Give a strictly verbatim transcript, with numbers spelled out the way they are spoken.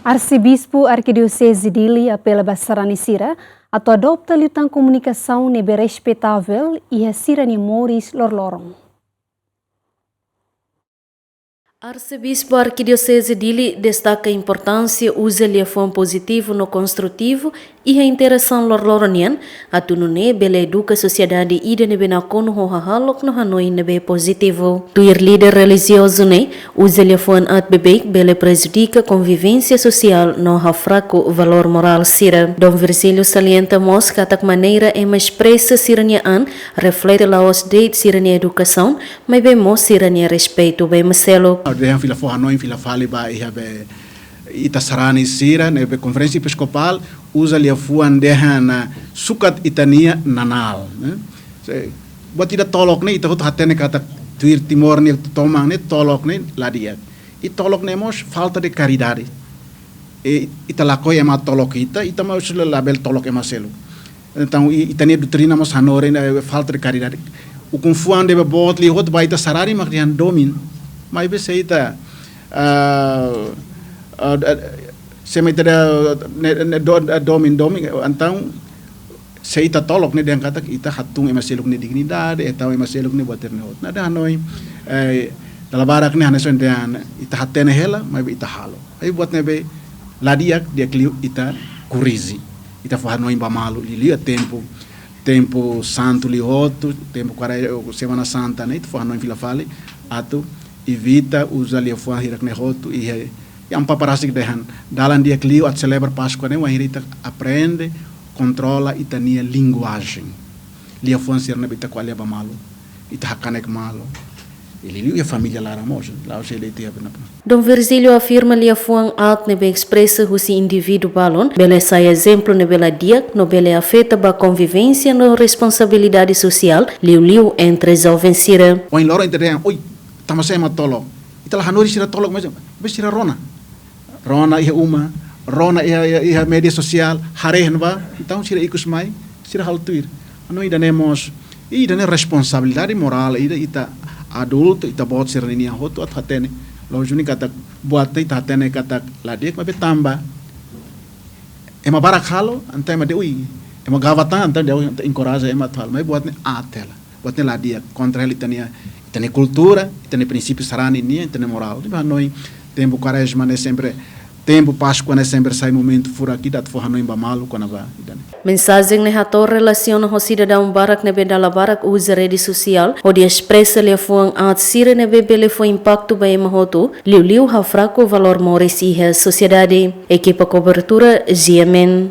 Arsebispu Arkidioseze Dili apela ba sarani sira atu adota liután komunikasaun ne'ebé respeitavel iha sira-nia moris loroloron. Arsebispu Arkidioseze Dili destaka importánsia uza liafuan pozitivu no konstrutivu iha interasaun loroloron nian, atu nune'e bele eduka sosiedade ida ne'ebé nakonu ho hahalok no hanoin ne'ebé pozitivu. Tuir líder relijiozu ne'e, uza liafuan aat beibeik bele prejudika konvivénsia sosiál no hafraku valór morál sira. Dom Virgílio salienta mós katak maneira ema espresa sira-nia an reflete la'ós de'it sira-nia edukasaun, maibé mós sira-nia respeitu ba ema seluk. Dehan fila fó hanoin fila fali ba iha be ita sarani sira ne'ebé Konferénsia Episkopál uza liafuan dehan, ah, sukat ita-nia nanál, ne'e. Se, buat ida tolok ne'e, ita hotu hatene katak tuir Timor nia toman ne'e tolok ne'e la di'ak. I tolok ne'e mós falta de karidade. I ita lakohi ema tolok ita, ita mós labele tolok ema seluk. Entaun, i, ita-nia doutrina mós hanorin, eh, falta de karidade. Ukun-fuan ne'ebé boot liu hotu ba ita sarani mak dehan domin. Maibé se ita, ah, ah, ah, se mak ita dehan ne'e, ne'e do-, ah, domin, domin, entaun se ita tolok ne'e dehan katak ita hatún ema seluk nia dignidade, ita tau ema seluk nia buat sira-ne'e hotu. Ne'e dehan hanoin, eh, dala barak ne'e hanesan dehan ita hatene hela, maibé ita halo. Ai buat ne'ebé la di'ak, di'ak liu ita korrije. Ita fó hanoin ba malu, liuliu iha tempu, tempu santu liu hotu, tempu Kuare-, Semana Santa ne'e, ita fó hanoin fila fali, atu evita uza liafuan hirak ne'e hotu, i he, yang paparasik dehan, dalan di'ak liu atu selebra Páskua ne'e, wainhira ita aprende kontrola ita-nia linguajen. Liafuan sira ne'ebé ita ko'alia ba malu, ita hakanek malu. I liuliu iha família laran mós, la'ós de'it iha bena. Dom Virgílio afirma liafuan aat ne'ebé espresa husi indivíduu balun bele sai ezemplu ne'ebé la di'ak no bele afeta ba konvivénsia no responsabilidade sosiál, liuliu entre joven sira. Ohin loron ita dehan, oi, tanba sá ema tolok. Ita la hanorin sira tolok, maibé sira rona. Rona iha uma, rona iha, iha, iha média sosiál, haree ba, entaun sira ikus mai, sira halo tuir. Anu ida-ne'e mós, ida-ne'e responsabilidade morál, ida ita adultu, ita-boot sira-nian hotu atu hatene. Lójiku katak buat ita hatene katak la di'ak, maibé tanba ema barak halo, entaun ema dehan ui, ema gaba tan, entaun dehan ui, entaun enkoraja ema atu halo, maibé buat ne'e aat hela. Buat ne'e la di'ak, kontra hela ita-nia, ita-nia kultura, ita-nia prinsípiu sarani nian, ita-nia morál. Ne'ebé hanoin, tempu Kuarezma ne'e sempre, tempu Páskua ne'e sempre sai momentu furak ida atu fó hanoin ba malu kona-ba ida-ne'e. Mensajen ne'e hato'o relasiona ho sidadaun barak ne'ebé dala barak uza rede sosiál hodi espresa liafuan aat sira ne'ebé bele fó impaktu ba ema hotu, liuliu hafraku valór moris iha sosiedade. Ekipa kobertura, G M N.